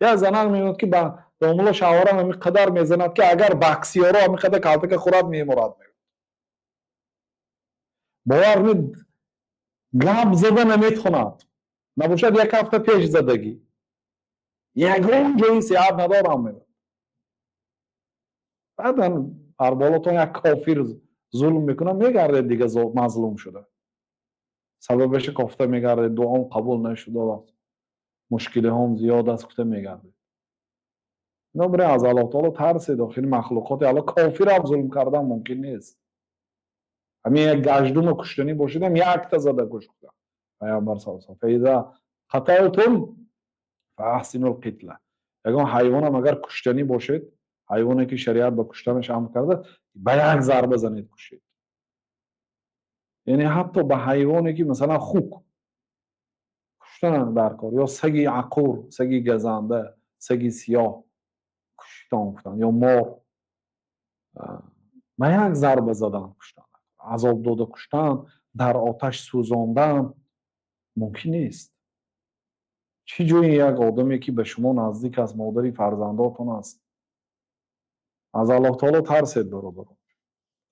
Як занак мегӯяд, ки ба домулло, шавҳарам ҳамин қадар мезанад, ки агар боксёро ҳамин қадар калтака хӯрад, мемурад. Бовар кунед, гап зада наметавонад. Набошад, як ҳафта пеш задагӣ. Ягон ҷои сиҳат надорам, мегӯяд. Баъдан дар болотон як кофир зулм мекунад, мегардед дига, мазлум шуда. Сабабаша кофта мегардед, дуом қабул нашудааст, мушкилиҳом зиёд аст, гуфта мегардед. Бинобар ин аз Аллоҳ таоло тарсед. Охири махлуқоти Аллоҳ, кофирам зулм кардан мумкин нест. Ҳамин як гаҷдума куштанӣ бошидам, якта зада куш, гуфта Пайғамбар са. فإذا قتلتم فأحسنوا القتلة. Ягон ҳайвонам агар куштанӣ бошед, ҳайвоне ки шариат ба куштанаш амр карда, ба як зарба занед, кушед. Яъне ҳатто ба ҳайвоне ки, масалан, хук куштан дар кор ё саги ақур, саги газанда, саги сиёҳ куштан гуфтанд, ё мор, ба як зарба задан куштан, азоб дода куштан, дар оташ сӯзондан мумкин нест. Чӣ ҷои як одаме, ки ба шумо наздик аст, модари фарзандотон аст? Аз Аллоҳ таоло тарсед, бародарон.